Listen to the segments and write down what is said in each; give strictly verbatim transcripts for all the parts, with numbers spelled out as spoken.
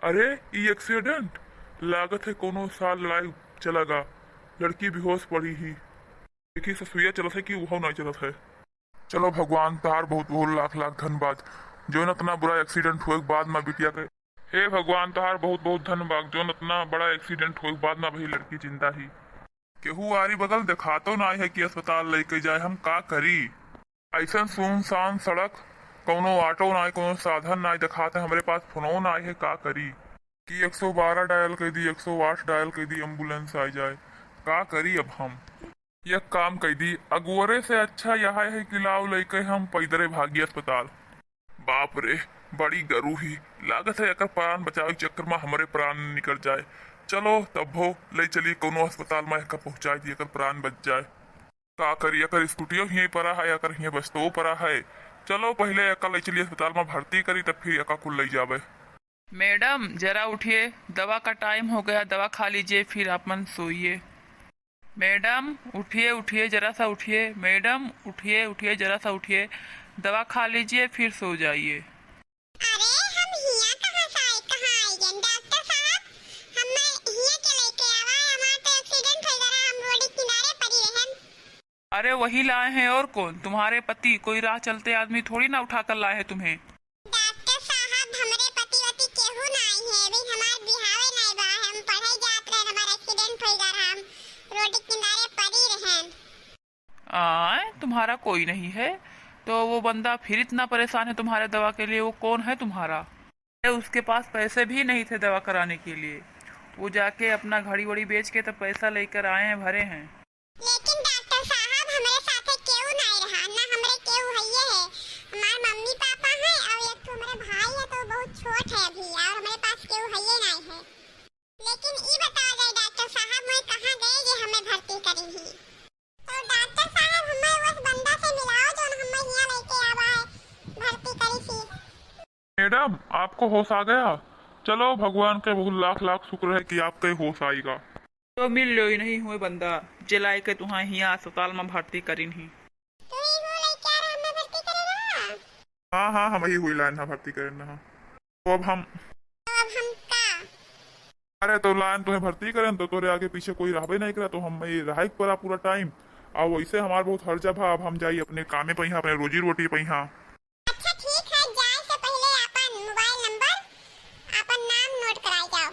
अरे, ई accident? लागत है कोनो सार लड़ाई चला गा। लड़की बेहोश पड़ी ही। देखी से सुइया चलत है कि उहौ नाहीं चलत है। चलो भगवान, तोहार बहुत बहुत लाख लाख धन्यवाद, जौन अतना बुरा accident होए के बाद मा बिटिया के। हे भगवान, तोहार बहुत बहुत धन्यवाद, जौन अतना बड़ा accident होए के बाद मा भी लड़की जिंदा ही। केहू आरी बगल देखातो नाहीं है कि अस्पताल लइके जाए, हम का करी? अइसन सुनसान सड़क, कौनो auto नाहीं, कौनो साधन नाहीं देखात है, हमरे पास फोनो नाहीं है, का करी? कि एक सौ बारह dial कइ दी, एक सौ आठ dial कइ दी, ambulance आ जाए, का करी अब हम? एक काम कइ दी, अगोरे से अच्छा यह है कि लाओ लइके हम पैदरे भागी अस्पताल। बाप रे, बड़ी गरू ही, लागत है एकर प्राण बचावे के चक्कर मा हमरे प्राण निकल जाए। चलो तब्बो लइ चली कौनो अस्पताल मा, एकर पहुँचाइ दी, एकर प्राण बच जाए। का करी, एकर स्कूटियो हियें परा है, एकर हियें बस्तो परा है। चलो पहिले एका लइ चली अस्पताल मा भर्ती करी, तब फिर एका कुल लइ जाबे। मैडम, जरा उठिए, दवा का time हो गया, दवा खा लीजिए, फिर अपन सोइए। मैडम, उठिए, उठिए, जरा सा उठिए। मैडम, उठिए, उठिए, जरा सा उठिए, दवा खा लीजिए, फिर सो जाइए। अरे, हम हियाँ कहाँ से आए, कहाँ आए गन? डॉक्टर साहब, हमें हियाँ के लेके आवा है, हमार तो accident हो गया, हम रोड किनारे पड़ी रहन। अरे, वही लाए हैं और कौन? तुम्हारे पति, कोई राह चलते आदमी थोड़ी ना उठाकर लाए हैं तुम्हें। डॉक्टर साहब, हमरे पति वति केहू ना आई है, अभी हमार बिहावे नहीं बा, हम पढ़े जात रहे, हमार accident हो गया, हम रोड किनारे पड़ी रहन। आय, तुम्हारा कोई नहीं है, तो वो बंदा फिर इतना परेशान है तुम्हारे दवा के लिए, वो कौन है तुम्हारा? अरे, उसके पास पैसे भी नहीं थे दवा कराने के लिए, वो जाके अपना घड़ी वड़ी बेच के तब पैसा लेकर आए हैं, भरे हैं। लेकिन डॉक्टर साहब, हमरे साथे केहू नाई रहा, ना हमरे केहू हइये है। हमार मम्मी पापा हैं और एक ठो हमरे भाई है, तो बहुत छोट है अभी, और हमरे पास केहू हइये नाई है। लेकिन ई बताओ जाए डॉक्टर साहब, मैं कहाँ गए जे हमें भर्ती करी ही? तो डॉक्टर साहब, हमें उस बंदा से मिलाओ, जौन हमें हियाँ लेके आवा है, भर्ती करी थी। मैडम, आपको होश आ गया? चलो, भगवान के बहुत लाख लाख शुक्र है कि आपके होश आएगा। तो मिल लो ही नहीं हुए बंदा, जे लाए के तुहाँ हियाँ अस्पताल में भर्ती करिन ही। तू ही हो लइके आ रहा, हमें भर्ती करे रहा? हाँ, हाँ, हम ही हुई लाइन है भर्ती करे रहा। तो अब हम तो अब हम का? अरे, तो लाइन तुम्हें भर्ती करें, तो तोरे आगे पीछे कोई रहबे नहीं करा, तो हम ये रहे परा पूरा time। और वैसे हमार बहुत हर्जा भा, अब हम जाई अपने कामे पे यहाँ, अपने रोजी रोटी पे यहाँ। अच्छा, ठीक है, जाए से पहले अपन मोबाइल नंबर, अपन नाम note कराए जाओ।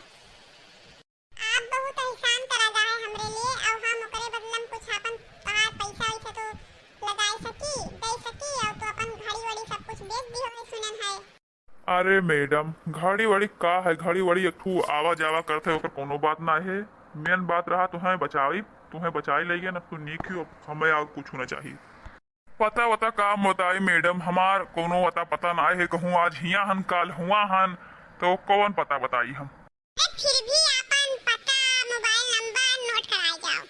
आप बहुत एहसान करा जाए हमरे लिए, और हम ओकरे बदला में कुछ अपन तोहार पैसा वैसा तो लगाए सकी, दे सकी, और तो अपन घड़ी वड़ी सब कुछ बेच दी होई सुनन है। अरे मैडम, घड़ी वड़ी का है? घड़ी वड़ी एक ठू आवा जावा करत है, ओकर कोनो बात ना है। मेन बात रहा तुहें बचाई, तुहें बचाई लइगे न, तू नीक ही हो, हमें और कुछ ना चाहिए। पता वता का बताई मैडम, हमार कोनो अता पता ना है, कहूँ आज हियाँ हन, काल हुआ हन, तो कौन पता बताई हम? ए, फिर भी आपन पता, मोबाइल नंबर note कराए जाओ।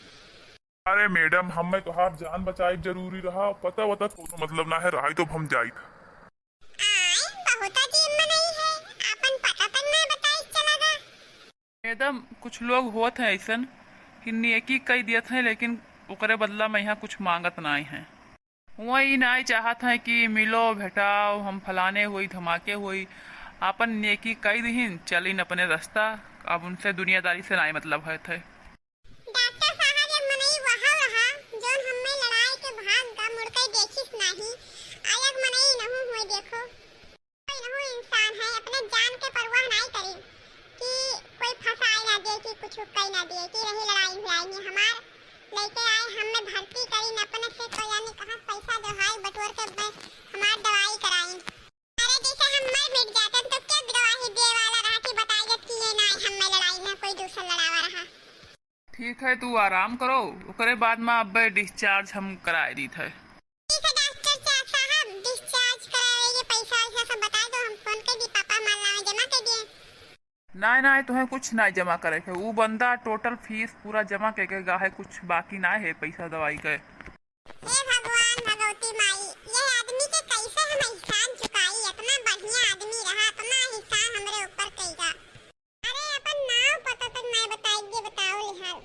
अरे मैडम, हमें तोहार जान बचाए जरूरी रहा, पता वता कोनो मतलब ना है, रहाई तो हम जाइत। आय, बहुत अजीब मनई है, आपन पता तक ना बताई चला गा। मैडम, कुछ लोग होत हैं ऐसन कि नेकी कई दियत हैं, लेकिन ओकरे बदला में यहाँ कुछ मांगत नाई हैं। हुआं ई नाई चाहत हैं कि मिलो, भेटाओ, हम फलाने होई, धमाके होई, आपन नेकी कई दिहिन, चलिन अपने रास्ता, अब उनसे दुनियादारी से नाई मतलब होत है। डॉक्टर साहब, एक मनई वहा रहा, जौन हम्मे लड़ाई के भाग गा, मुड़ के देखिस नाही। आ एक मनई इनहू हुए, देखो। कोई इनहू इंसान है, अपने जान के परवाह नाही करी कि कोई फंसाए ना दे, कि कुछ कई ना दे, कि रही लड़ाई भिड़ाई में हमार लेके आए, हम्मे भर्ती करी न, अपने से कोई यानी कहाँ पैसा दो, हाई बटोर के मैं हमार दवाई कराई। अरे, जैसे हम मर मिट जाते तो क्या गवाही दे वाला रहा कि बताई जब कि ये ना हम्मे लड़ाई ना कोई दूसरा लड़ावा रहा। ठीक है, तू आराम करो, ओकरे बाद में अब्बे discharge हम कराए दीत है। ठीक है डॉक्टर सा-, साहब, discharge करावे के पैसा वैसा सब बता दो, हम फोन कर दी, पापा मान लावे जमा कर दिए। नाय, नाय, तुहें कुछ नाय जमा करे के, ऊ बंदा total fees पूरा जमा के, के गा है, कुछ बाकी नाय है पैसा दवाई के। हे भगवान, भगवती माई, ये आदमी के कैसे हम एहसान चुकाई? इतना बढ़िया आदमी रहा, इतना एहसान हमरे ऊपर कइगा। अरे, अपन नाव पता तक नाय बताई, ये बताओ लिहाल।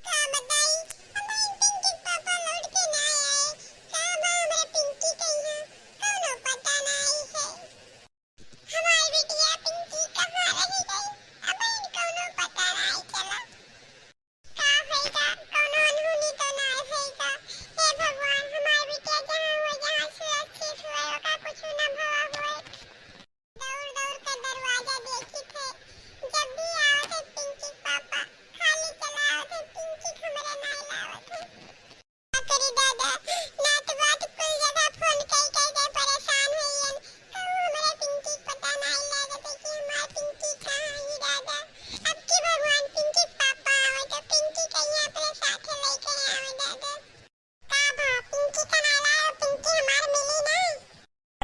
का बताई, हमारी पिंकी के पापा लौट के ना आए। का बा हमरे पिंकी के यहाँ? कौनो पता नाय है। हमारी बिटिया पिंकी कहाँ रही गई?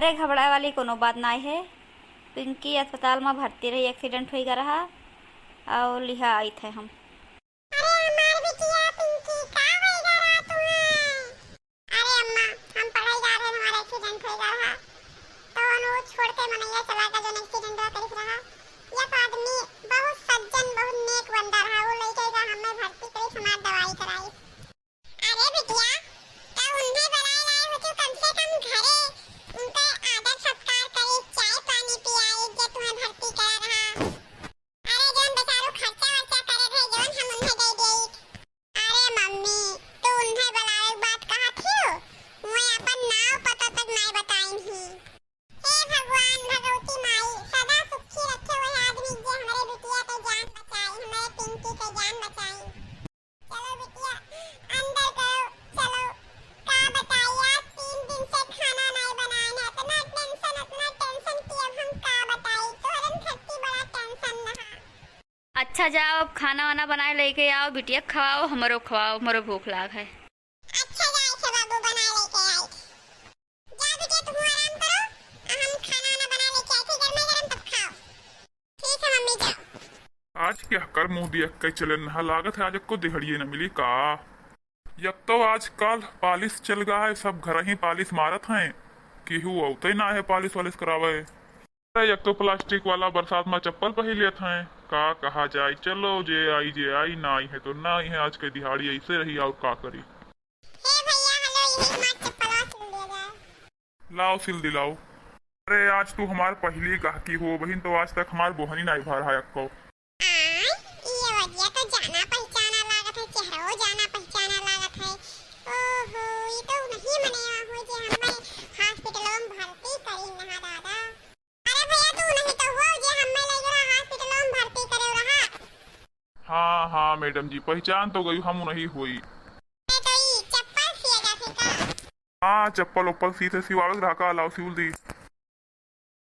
अरे, घबराए वाली कोनो बात नाहीं है। पिंकी अस्पताल मा भर्ती रही, accident होइ गा रहा, अउ लिहा आइत है हम। अरे हमार बिटिया पिंकी, का होइगा रहा तुम्हें? अरे अम्मा, हम पढ़ाई जा रहे, हमारा accident होइगा रहा, तो अनु छोड़ के मनैया चला गया, जो accident हुआ करिस रहा। यह आदमी बहुत सज्जन, बहुत नेक बंदा रहा, वो लइके गा हमें भर्ती करिस, हमार दवाई कराइस। अरे बिटिया, तो उन्हें बुलाए लाए होते, कम से कम घरे उनका आदर सत्कार करे, चाय पानी पियाए, जे तुम्हें भर्ती करा रहा। अरे जौन बेचारू खर्चा वर्चा करे रहे, जौन हम उन्हें दे देइत। अरे मम्मी, तू उन्हें बुलावे के बात कहत हियो, मैं अपन नाव पता तक नाय बताइन ही। हे भगवान, भगवती माई, सदा सुखी रखे वह आदमी जे हमरे बिटिया के जान बचाई, हमरे पिंकी के जान बचाई। चलो बिटिया, अंदर करो, चलो। का बताई, आज तीन दिन से खाना नाय बनाइन है, इतना tension, इतना tension कि अब हम का बताई, तोहरन खातिर बड़ा tension रहा। अच्छा, जाओ, अब खाना वाना बनाए लेके आओ, बिटिया खवाओ, हमरो खवाओ, हमरो भूख लाग है। अच्छा, जाए से बाबू, बना लेके आई। जा बिटिया, तुम आराम करो, हम खाना वाना बना लेके आई थी, गरमे गरम तब खाओ। ठीक है मम्मी, जाओ। आज क्या कर मुंह दिया कई चले नहा लागत है, आज को दिहाड़िए न मिली का। यक तो आजकल police चल गा है, सब घर ही police मारत हैं, केहू अउते ना है police वालिस करावे। अरे, एक तो plastic वाला बरसात मा चप्पल पहिर लेत हैं, का कहा जाए। चलो, जे आई, जे आई, ना आई है तो ना आई है। आज के दिहाड़ी ऐसे रही, और का करी। हे भैया, हेलो, यही हमार चप्पलवा सिल दिया जाए। लाओ, सिल दिलाओ। अरे, आज तू हमार पहली गाहकी हो बहिन, तो आज तक हमार बोहनी नाई भर है अक्को। आय, ये वजिया तो जाना पहचाना लागत है, चेहरो जाना पहचाना लागत है। ओहो, ये तो नहीं मनेवा हो जे हमें hospital में भर्ती करी नहा दादा। अरे भैया, तू नहीं तो हो जे हमें ले गया hospital में भर्ती करे रहा। हाँ, हाँ madam जी, पहचान तो गई, हम नहीं हुई। ए तो ई चप्पल सिए जाथे का? हाँ, चप्पल उप्पल सीते सिवावे के रहा का, लाओ सिउल दी।